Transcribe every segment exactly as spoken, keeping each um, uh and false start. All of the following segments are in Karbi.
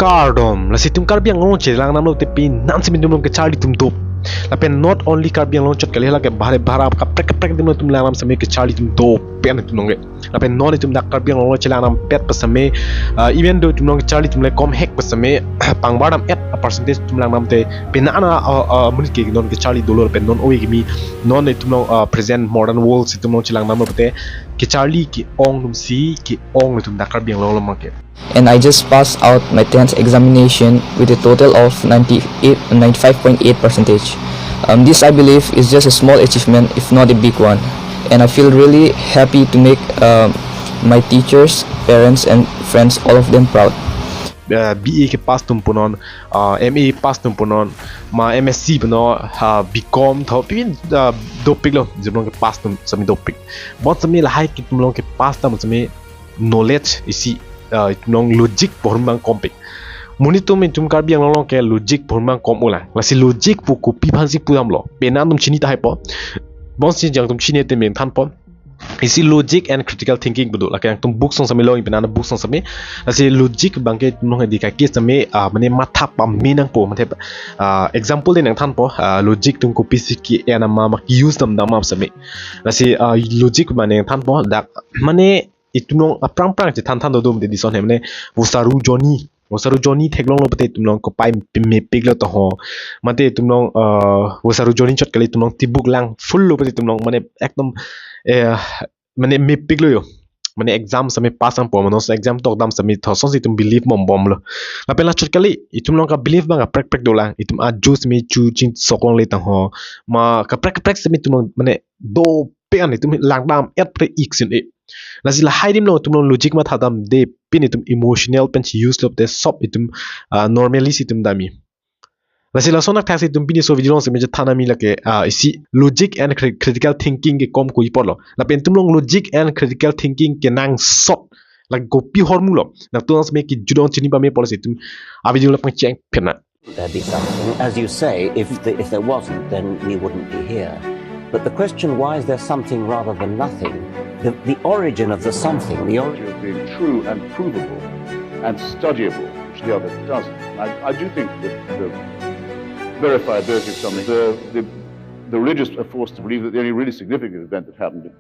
Kardom, lasi itum Karbi Anglong chelang namlo te pini an simi itum along kecharli atum dop. Lapen not only Karbi Anglong chot kali, halake bahar bahar kaprek kaprek atum along itum lang nam simi kecharli atum dop pen itum along ke. Lapen non itum dak Karbi Anglong chelang nam pet pen simi, uh, even though itum along kecharli atum le kom hek pen simi, pangbar nam et a percentage itum lang nam te pini an a, uh, uh, monit ke non kecharli dolo pen non oi kimi non itum along, uh, present modern world itum along chelang namlo te kecharli ke-ong atum si ke-ong itum dak Karbi Anglong along abang ke. And I just passed out my tenth examination with a total of ninety-eight, ninety-five point eight percentage. Um, this, I believe, is just a small achievement, if not a big one. And I feel really happy to make um, my teachers, parents, and friends, all of them proud. Uh, B A ke pass atum punon, uh, M A pass atum punon, ma M S C punon, uh, B Com tho pin, uh, dopik lo, itum along ke pass atum simi dopik. Bon simi lahai ke itum along ke pass atum simi knowledge isi, uh, itum along logic pu ahormu abang kompik. Monit atum itum Karbi Anglong along ke logic pu ahormu abang kom ulang. Lasi logic pu kopi aphan si pu damlo. Pini an itum chini tahai po. Bon si jang itum chini te nangthan po. Isi logic and critical thinking pu do. Lake nangtum book song simi long pini an book song simi. Lasi logic abang ke itum along hedi kaki simi, ah, mane matha pame nangpo. Mane, ah, example de nangthan po. Ah, logic atum kopi si ke-en ma ma ke-use dam dam ma simi. Lasi, ah, logic mane nangthan po. Dak mane itum along aphrang phrang chethan than dodom de dison he mane Vosaru Johnny. Vosaru Johnny theklonglo pute itum along kopai mepik lo to ho. Mate itum along, uh, Vosaru Johnny chot kali itum along tibuk lang full lo pute itum along mane ekdom, eh, mane mepik lo yo. Mane exam simi pass nangpo mane exam tok dam simi thosong si itum believe bom bom lo. Lapen la chot kali itum along ka believe abang kaprek prek dolang. Itum ajo simi chu ching sok longle tang ho. Ma kaprek kaprek simi itum along mane dopik an itum lang dam et pre ik sin e. Lasi lahai adim along itum along logic matha dam de pin itum emotional pen si use lo te sop itum, ah, normally si itum dami. Lasi lason athak si itum pini so video along simi chethan ami lake, ah, isi logic and cri- critical thinking ke kom koi apor lo. Lapen itum along logic and critical thinking kenangsot lake kopi ahormu lo. Nangtum simi kejut along chini pame apor si itum a video along pangcheng pena. There'd be something. As you say, if, the, if there wasn't, then we wouldn't be here. But the question, why is there something rather than nothing? The, the origin of the something, the origin of being true and provable and studyable, which the other doesn't. I, I do think that the verifiability of something, the, the, the religious are forced to believe that the only really significant event that happened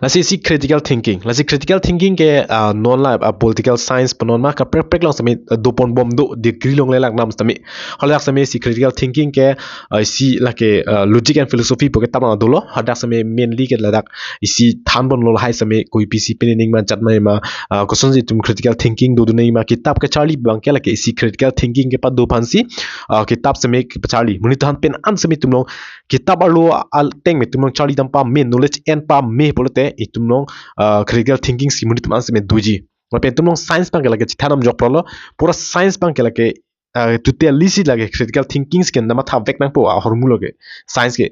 Lasi isi critical thinking. Lasi critical thinking ke, ah, non la, ah, political science punon ma kaprek prek along simi, ah, dopon bom do degree along le lang nam simi. Haladak simi isi critical thinking ke, ah, isi lake, ah, logic and philosophy pu ke tam dolo. Haladak simi mainly ke ladak isi than bom lo lahai simi kopi si pini ning ma jat ma ma, ah, kosonsi itum critical thinking do do ning ma kitab kecharli abang ke lake isi critical thinking kepado aphan si, ah, kitab simi kepacharli. Monit aphan pini an simi itum along kitab arlo ateng me itum along charli dam pame, knowledge en pame pulote itum along, ah, critical thinking si monit atum an simi doji. Lapen itum along science abang ke lake chethan dam jok prolo, pura science abang ke lake, ah, totally si lake critical thinking si ke namatha vek nangpo ahormu lo ke science ke.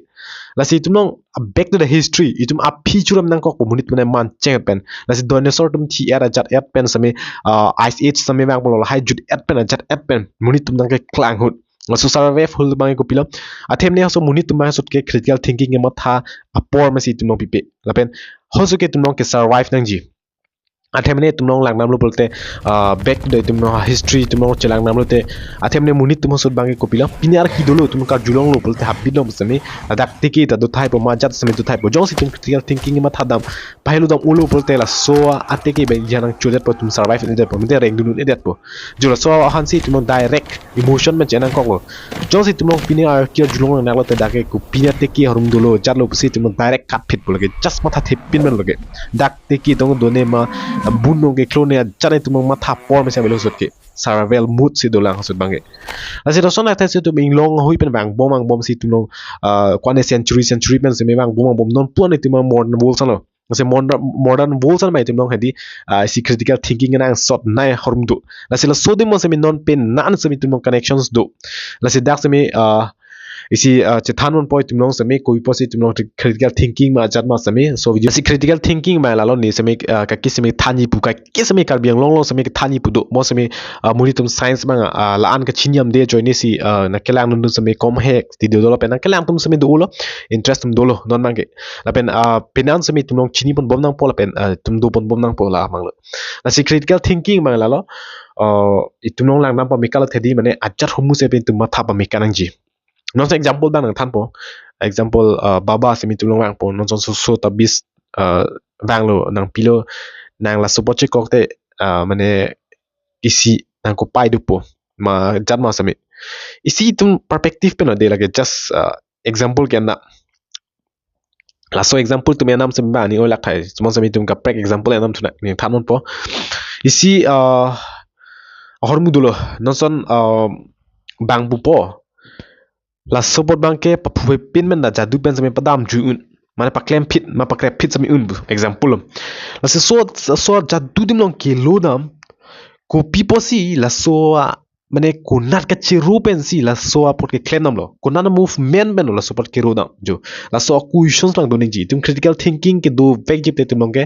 Lasi itum along, ah, back to the history, itum aphi churam nangkok po monit mane man cheng pen. Lasi dinosaur atum thi et ajat et pen simi, ah, ice age simi vang pulo lahai jut et pen ajat et pen monit atum nangkeklang ahut. Laso survive hul abang ke kopilo. Athe mane halaso monit atum abang ahut ke critical thinking kematha apor masi itum along pipe. Lapen halaso ke itum along ke survive nangji. Athe mane itum along lang namlo pulote, ah, back to the itum along history itum along chelang namlo te. Athe mane monit atum ahut abang ke kopilo. Pini arki dolo itum karjulonglo pulote habit long simi. Ladak tiki ta do thai po ma jat simi do thai po. Jongsi itum critical thinking kematha dam pahelo dam ulo pulote laso atiki bang jang nangchodet po itum survive edet po. Mate reng dunun edet po. Jo laso aphan si itum along direct emotion pen chenangkoklo. Jongsi itum along pini arki arjulong nanglo te dak ke kopi atiki ahormu dolo jatlo pusi itum along direct cut phit pulo ke just matha thepin manlo ke. Dak tiki tong done ma bun along keklone ajat itum along matha apor masi avelo ahut ke. Survival mode si dolang ahut abang ke. Lasi lason athak si itum inglong ahui pen vang bom vang bom si itum along, ah, kwane century century pen simi vang bom vang bom non puan itum along modern world anlo. Lasi modern, modern world an ma itum along hedi, ah, isi critical thinking kenangsot nai ahormu do. Lasi laso adim along simi non pini an simi itum along connections do. Lasi dak simi, ah, isi, ah, chethan ponpo itum along simi koi apot si itum along critical thinking ma ajat ma simi. So video si critical thinking ma lalo ne simi, ah, kaki simi thanji pu kaki simi Karbi Anglong along simi thanji pu do. Mo simi, ah, monit atum science abang, ah, la-an kachini amde ajoine si, ah, nangkelang dun simi kom hek ti do dolo pen nangkelang atum simi dolo, interest atum dolo non abang ke. Lapen, ah, pini an simi itum along chini pon bom nangpo lapen, ah, itum do pon bom nangpo la abang lo. Lasi critical thinking abang lalo. uh, itum along langdam pame kalo thedi, mane ajat ahormu si pen itum matha pame nangji. Non si example abang nangthanpo. Example, uh, Baba seme itum along vangpo. Non si so so ta bis, uh, vanglo, nangpilo, nang laso apot chekok te, uh, mane isi nang kopai dopo. Ma jat ma seme. Isi itum perspective pen lo de, lake just, uh, example ke-en na. Laso example itum enam seme ba ani olak thai. Cuma seme itum kaprek example enam thu nangthan ponpo. Isi, uh, ahormu dolo. Non si, uh, bang pupo. Laso apot abangke paphu pin men da jadu pen seme padamjui un. Mane paklem phit, ma pakrep phit seme un pu. Example lo. Lasi so, so jadu adim along kelo dam. Kopi pusi laso a, mane konat kachero pensi laso apot keklem damlo. Konat movement pen lo laso apot kero dam. Jo. Laso questions lang do nangji. Itum critical thinking kedovekji pute itum along ke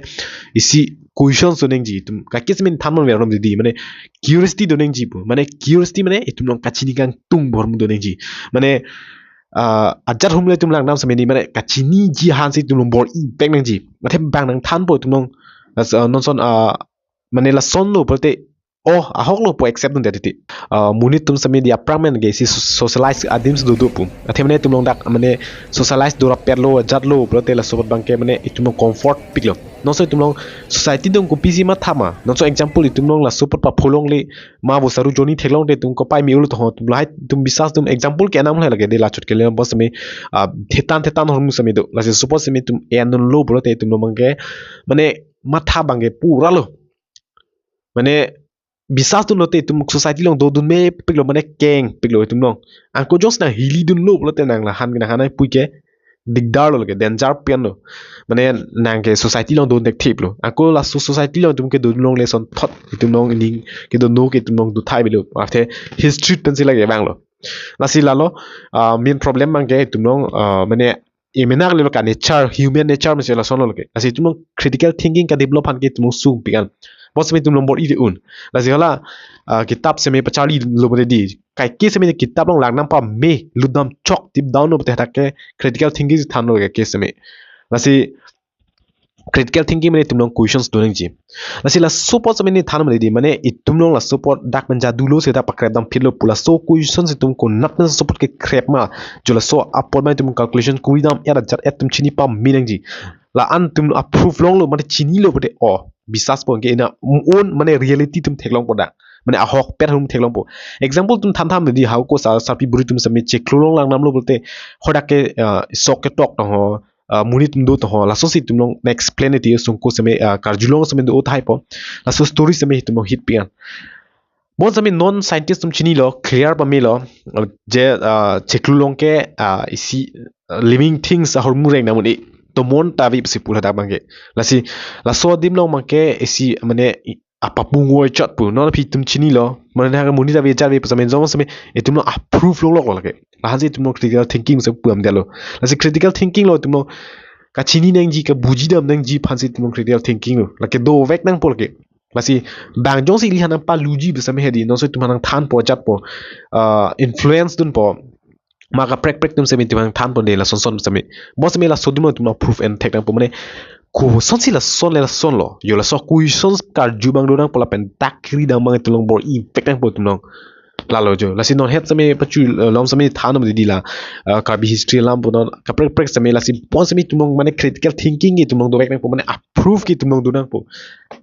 isi questions do nangji. Itum kaike seme than ponver alam dei. Mane curiosity do nangji pu. Mane curiosity mane itum along kachini kangtung ahormu do nangji. Mane, ah, ajat ahormu le itum langdam seme ni, mane kachiniji aphan si itum along bor-ipek nangji. Athe abang nangthanpo itum along, las-, ah, non si, ah, mane lason lo pulote, oh, ahok lo pu accept dunde titi. Ah, monit atum seme di aphrang men ke isi so-, socialize adim si dodo pu. Athe mane itum along dak mane socialize do rapet lo, ajat lo pulote laso apot abangke mane itum along comfort piklo. Non si itum along society along kopisi matha ma. Non si example itum along laso apot paphu longle, ma bo saru joni theklong te itum kopai me-olo to ho, itum lahai itum bisas atum example ke-en nang lahai lake de, lachot kele bos seme, ah, thetan thetan ahormu seme do. Lasi suppose seme itum en lo pulote itum along abangke, mane matha abangke pura lo. Mane bisas dunlote itum society along dodun mepiklo, mane kengpiklo itum along. Anke jongsi nang hili dunlo pulote nang lahan ke nang hanai puke digdar lo, lake danger pen lo. Mane nang ke society along dodun thekthip lo. Anke laso society along itum kedodun longle sonthot itum along ining kedo no ke itum along do thai bilo. Athe history pensi lake vanglo. Lasi lalo, ah, main problem abangke itum along, ah, mane emenak lelo ka nature, human nature mesi lason lo lake. Lasi itum along critical thinking kadevelop aphan ke itum along sungpik an. Bos seme itum along bor-i de un. Lasi hala, ah, kitap seme pacharli lo bade di. Kaike seme kitap along langdam pame, ludam chok, deep down lo bate hadak ke critical thinking si thanlo kaike seme. Lasi critical thinking mane itum along questions do nangji. Lasi laso apot seme ni than mane di, mane itum along laso apot dak men jadu lo si dak pakrep dam phit lo pu, laso questions itum konat pen laso apot kekrep ma. Jo laso apot ma itum calculation kuri dam, er ajat er itum chini pame nangji. La-an itum approve longlo, mane chinilo pulote, oh, bisas po ke ena own mane reality itum theklongpo dak. Mane ahokpet ahormu theklongpo. Example itum than tham di, hako sa sarpi buri atum seme chiklo along langdamlo pulote, hadak ke, ah, sok ketok to ho, ah, monit atum do to ho, laso si itum along explain iti sungko seme, ah, karjulong seme do thaipo. Laso story seme itum along hit pian. Bon seme non scientist atum chinilo, clear pamelo, ah, je, ah, chiklo along ke, ah, isi, ah, living things ahormu reng namun e tomon ta ave pusi pu ladak abangke. Lasi, laso adim along abangke isi mane i-, apapung oi chot pu. Non aphi itum chinilo, mane ha monit ave jar ave pu seme jong seme itum along approve longlok lo lake. Lahan si itum along critical thinking si pu am dalo. Lasi critical thinking lo itum along kachini nangji, kabuji dam nangji aphan si itum along critical thinking lo. Lake dovek nangpo lake. Lasi bang jongsi ili han paluji pu seme hedi, non si itum aphan nangthanpo, ajatpo, ah, influence dunpo. Ma kaprek prek atum seme itum aphan nangthanpo de lason son seme. Bos seme laso adim along itum along proof and thek nangpo, mane kosonsi lason le lason lo. Jo laso questions karju abang do nangpo lapen dak kiri dam abang itum along bor-ipek nangpo itum along. Lalo jo. Lasi non het seme pachu, eh, lom seme than mane di la. Eh, Karbi history alam punon kaprek prek seme, lasi bon seme itum along mane critical thinking ke itum along dovek nangpo, mane approve ke itum along do nangpo.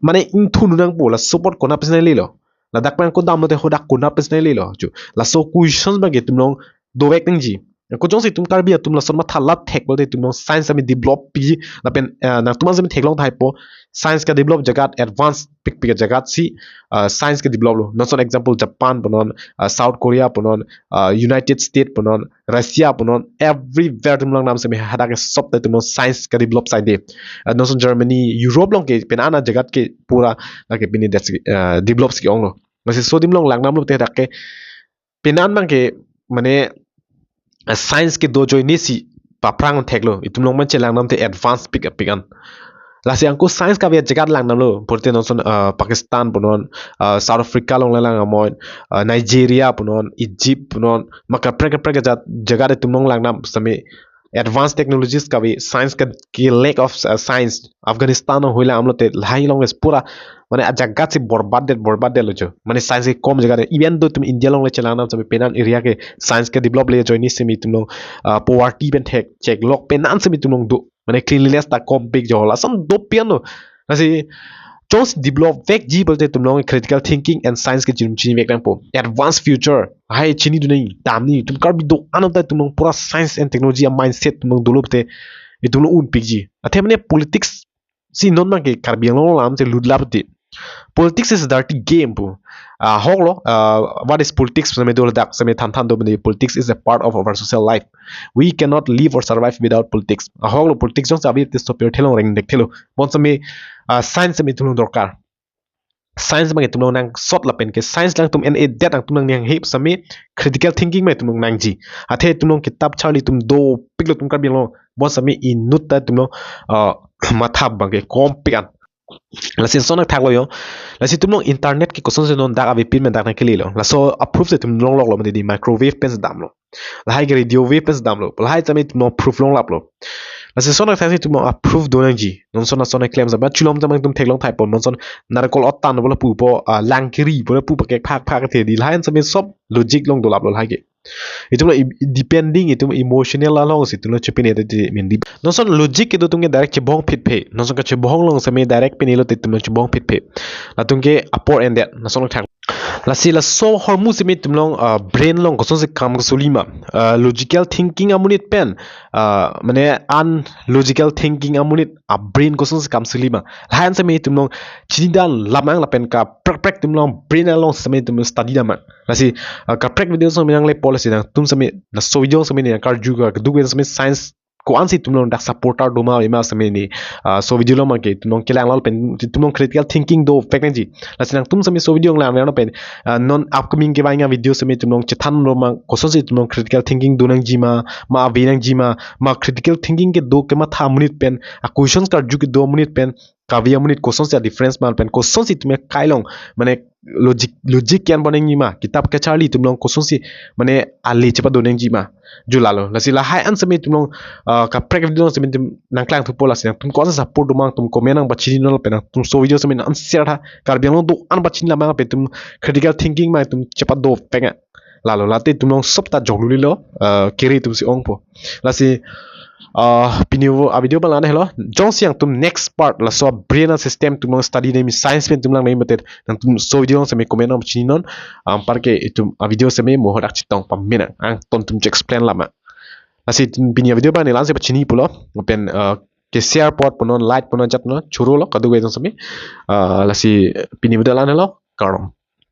Mane ingthun do nangpo, laso apot konat pensi nanglelo. Ladak abang kodam lote hadak konat pensi nanglelo. Jo. Laso questions abangke itum along dovek nangji. Ko jongsi itum Karbi atum lason matha la thek pulote itum along science seme develop pi lapen, eh, nangtum seme theklong thaipo, science kadevelop ajaga, advance pikpik ajaga si, eh, science kadevelop lo. Non son example Japan punon, eh, South Korea punon, eh, United States punon, Russia punon, everywhere itum langdam seme hadak ke sob ta itum along science kadevelop saide. Eh, non son Germany, Europe along ke pen ana ajaga ke pura lake pini that's, eh, develop si onglo. Lasi laso adim along langdamlo te hadak ke penan abangke mane, eh, science kedo ajoine si paphrang theklo, itum along man chelangdam te advance pik apik an. Lasi anke science kave ajaga langdamlo, pulote non son, eh, Pakistan punon, eh, South Africa along lang amoin, eh, Nigeria punon, Egypt punon, ma kaprek kaprek ajat ajaga itum along langdam seme advanced technologies kave, science ke, ke lack of uh, science. Afghanistan along hoila amlo te lahai along es pura mane ajagat si borbad det borbad det lo jo. Mane science ke kom jagat de, even though itum India along le chelang nam sami penan area ke science ke develop le joini sami itum along uh, poverty pen thek cheklok penan sami itum along do. Mane cleanliness ta kom pik jo, lason dopik anlo. Lasi chos develop vekji pulote itum along critical thinking and science ke chirum chinivek nangpo. Advanced future hai chinidun nangji, damji. Itum Karbi do-an ta itum along pura science and technology a mindset itum along dolo pulote itum along unpikji. Athe mane politics si non abang ke Karbi Anglong alam si lutlap te. Politics is a dirty game pu. Ah, ahok lo, ah, what is politics? Sami do ladak, sami than than do mene, politics is a part of our social life. We cannot live or survive without politics. Ahok lo, politics jongsi ave te sopir thelong rengdek thelo. Bonsami, ah, science sami itum along dorkar. Science abang itum along nangsot lapen ke science along itum en-e det, nangtum nanghip sami critical thinking abang itum along nangji. Athe itum along kitap charli itum dopik lo itum Karbi Anglong. Bonsami inut ta itum along, ah, matha abang ke kom pik an. Lasi lason athak lo jo. Lasi itum along internet ke kosonsi non dak avepin pen dak nangkele lo. Laso a-proof si itum longlok lo mane di, microwave pensi damlo. Lahai ke radio wave pensi damlo. Lahai sami itum along proof longlap lo. Lasi lason athak si itum along a-proof do nangji. Non lason lason klem sami chulom sami itum theklong thai pon. Non lason narekol otan pulo pupo, ah, lang kiri pulo pu pakek phak phak the di. Lahai sami sob logic along dolap lo lahai ke. Itum along i- depending itum emotional along si itum along chepine te te mindi. Non lason logic kedo atum ke direct chebong phitphe. Non lason kachebong along sami direct pine lote itum along chebong phitphe. Latum ke apor endet. Non lason athak. Lasi laso ahormu sami itum along, ah, brain along kosonsi kam kesuli ma. Ah, logical thinking amonit pen, ah, mane unlogical thinking amonit a-brain kosonsi kam suli ma. Lahai sami itum along chinidan lamang lapen kaprek prek itum along brain along sami itum study dam ma. Lasi, ah, kaprek video sami nanglepo, lasi nangtum sami laso video sami nangkarju ka keduk sami science ko-ansi itum along dak supporter do ma ave ma sami ni, ah, laso video along abang ke itum along kelang lo pen itum along critical thinking dovek nangji. Lasi nangtum sami laso video lang lang pen, ah, non upcoming kevang a-video sami itum along chethan lo ma, kosonsi itum along critical thinking do nangji ma, ma ave nangji ma, ma critical thinking kedo kematha amonit pen, a-questions karju kedo amonit pen, kave amonit kosonsi a-difference ma pen kosonsi itum ke kai along mane logic, logic ke-en pon nangji ma, kitap kacharli itum along kosonsi mane ale chepado nangji ma. Jo lalo. Lasi lahai an sami itum along, ah, kaprek video sami itum nangklang thupo, lasi nangtum ko-an support do ma nangtum comment nangpachini non lapen nangtum laso video sami nang share tha. Karbi Anglong do-an pachini lamang lapen itum critical thinking abang itum chepado peng a. Lalo late itum along sob ta joklu lilo, ah, kiri itum si ongpo. Lasi, ah, pini vo a-video abang la-an helo. Jongsi nangtum next part laso brain a-system itum along study nangji, science pen itum lang nangji mate nangtum laso video along sami comment nangpachini non. Anpar ke itum a-video sami mo hadak chetong pamenang. Angton itum che-explain lama. Lasi pini a-video abang ne la-an si pachini pulo. Pen, ah, ke share pot punon, like punon, chat punon, choro lo kadokave atum sami. Ah, lasi pini video la-an helo. Kardom.